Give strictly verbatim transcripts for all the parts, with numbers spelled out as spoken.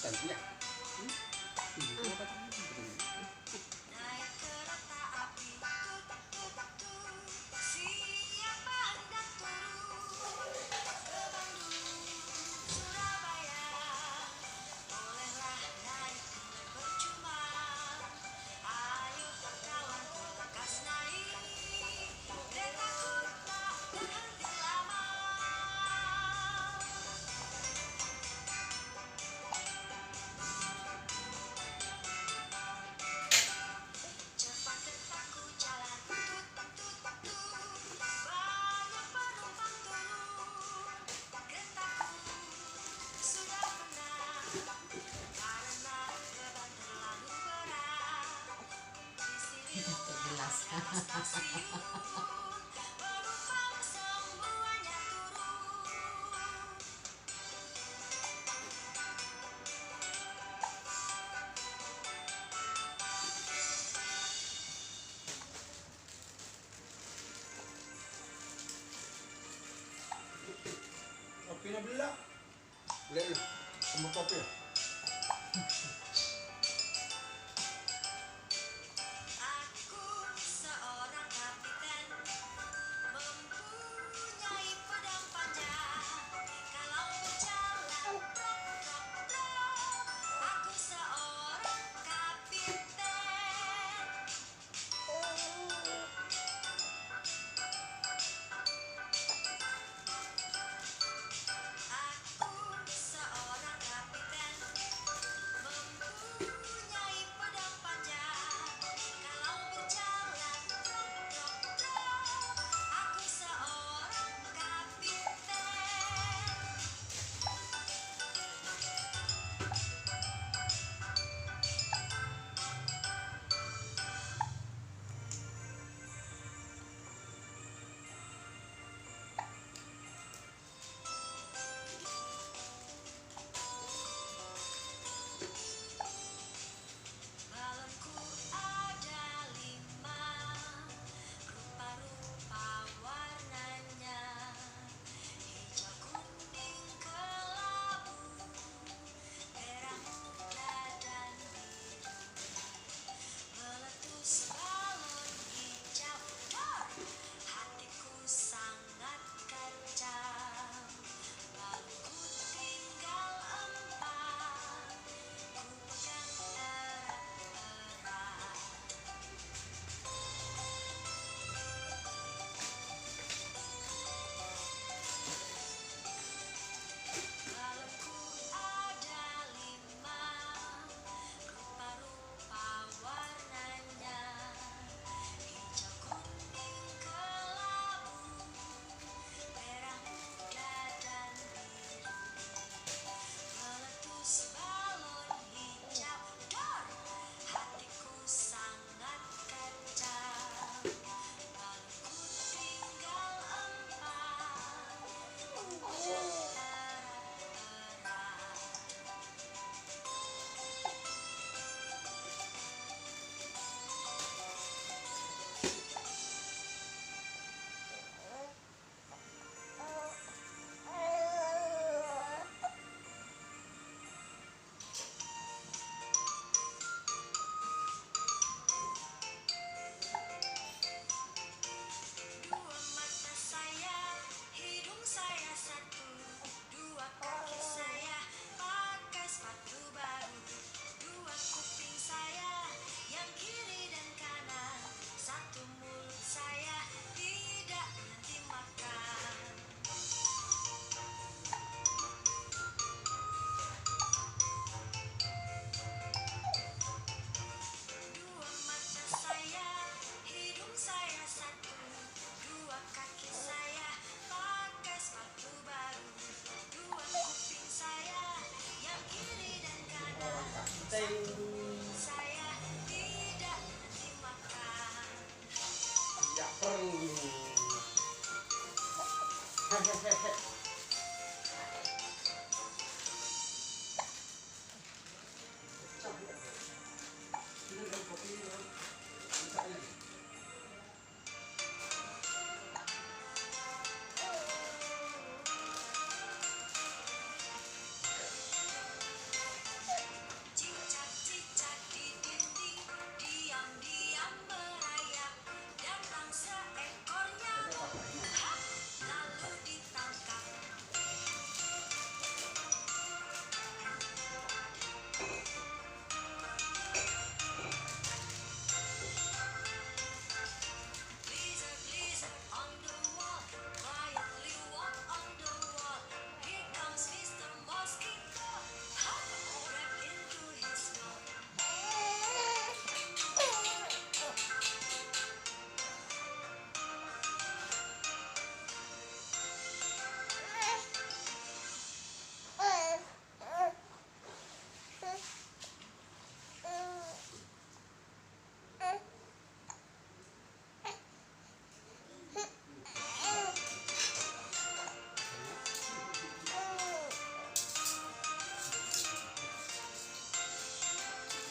Naik kereta api, tut, tut, tut, siapa hendak turun ke Bandung, Surabaya? Bolehlah naik, percuma. Ayo kawan, lekas naik, keretaku tak berhenti lama. Cepat keretaku jalan, tut, tut, tut. Banyak penumpang turun, keretaku sudah penat karena beban terlalu berat. Di sini rumah, ada stasiun, penumpang semuanya turun. Kopi nak beli lah. Beli lah. Sama kopi lah. Aku seorang kapiten, mempunyai pedang panjang. Kalau berjalan, brok, brok, brok, aku seorang kapiten. Aku seorang kapiten, mempunyai pedang panjang. Kalau berjalan, truk, truk, truk, aku seorang kapiten. Balonku ada lima, rupa-rupa warnanya, hijau, kuning, kelabu, merah, muda, dan biru. Meletus balon hijau, dor! Hatiku sangat kacau. Balonku tinggal empat, ku pegang erat-erat. Balonku ada lima, rupa-rupa warnanya, hijau, kuning, kelabu, merah, muda, dan biru. Meletus balon hijau, dor! Hatiku sangat kacau. Balonku tinggal empat, ku pegang erat-erat. Dua mata saya, hidung saya satu, dua kaki saya pakai sepatu baru, dua kuping saya yang kiri dan kanan, satu mulut saya tidak berhenti makan. Dua mata saya, hidung saya satu, dua kaki saya pakai sepatu baru, dua kuping saya yang kiri dan kanan, satu mulut saya tidak berhenti makan. Tidak perlu. Hehehe.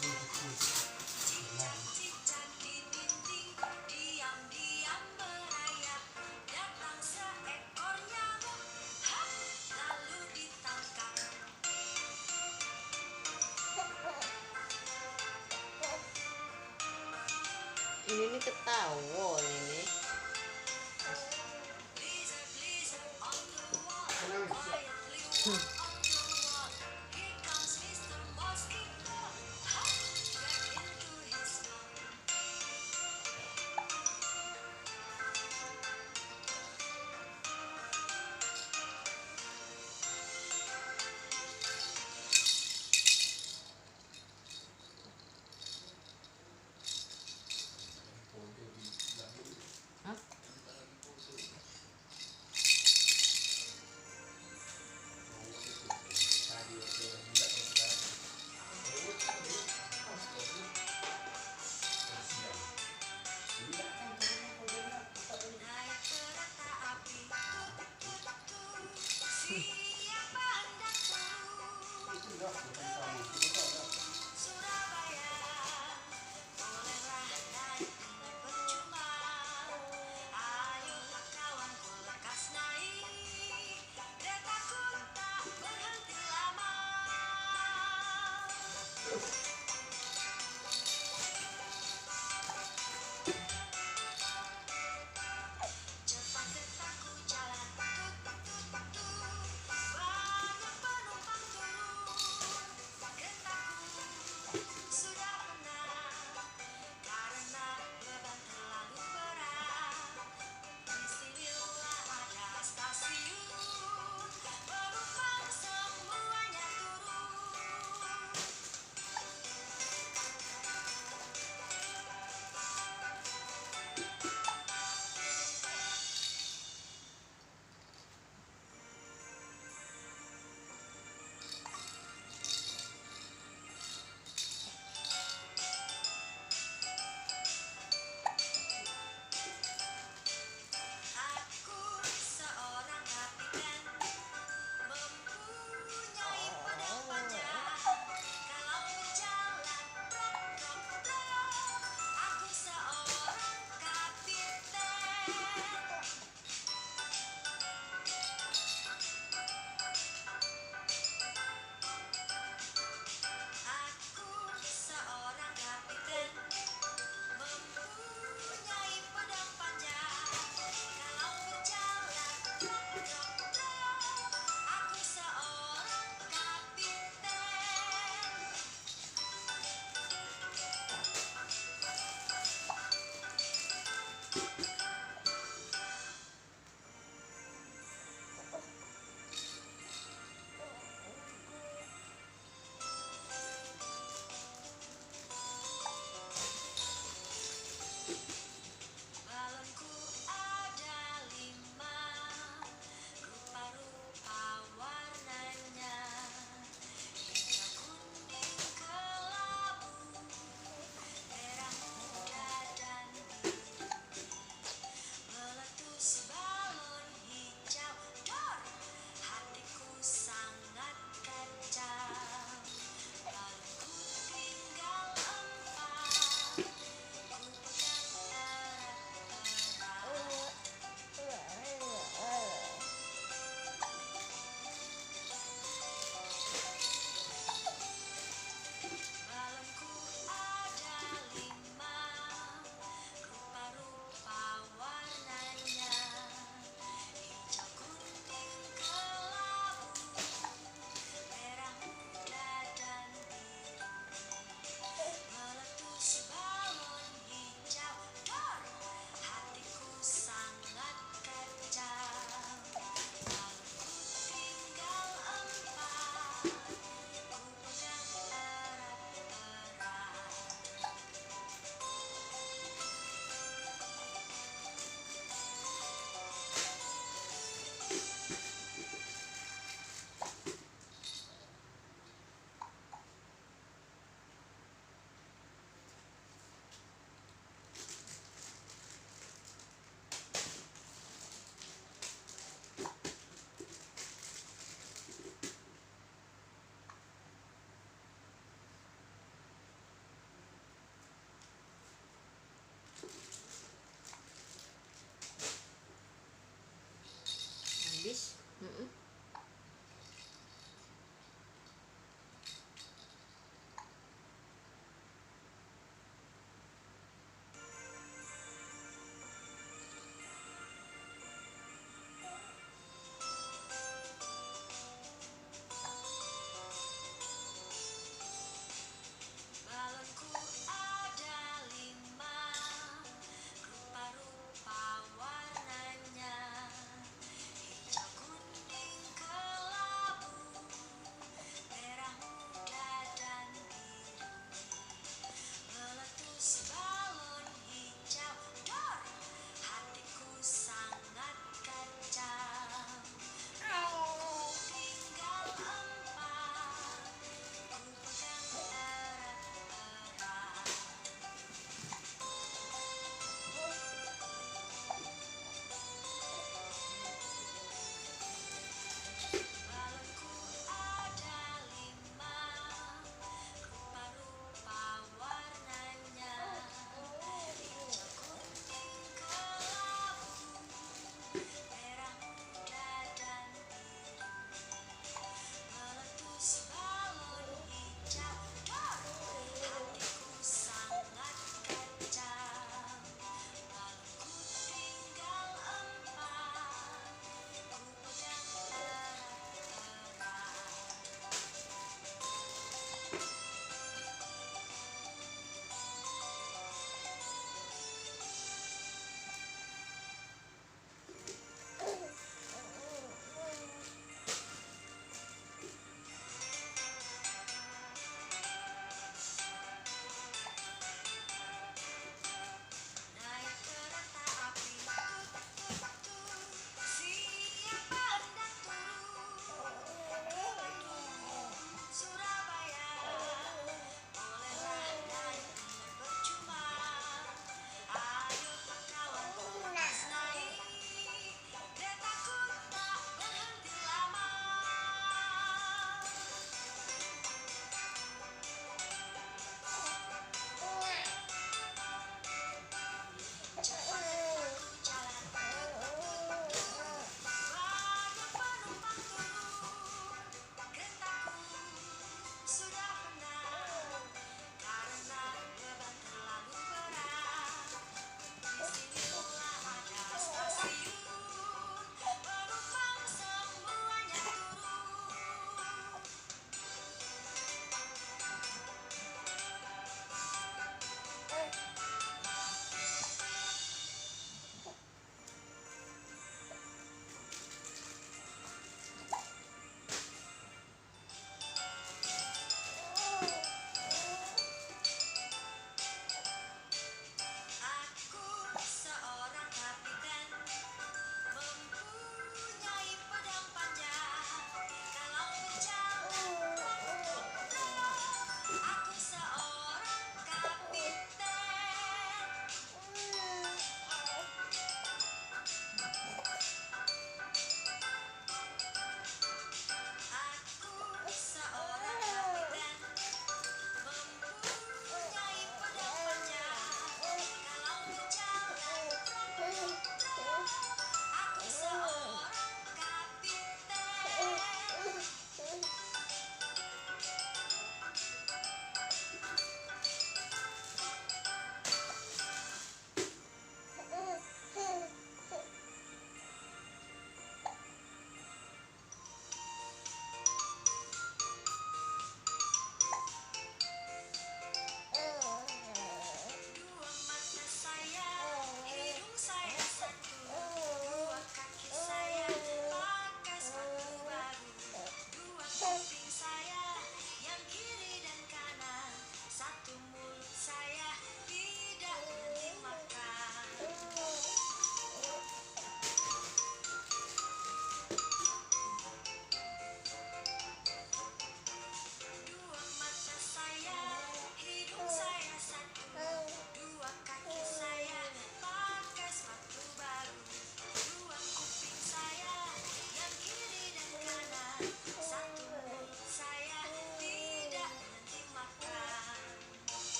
Ini nih ketawa ini.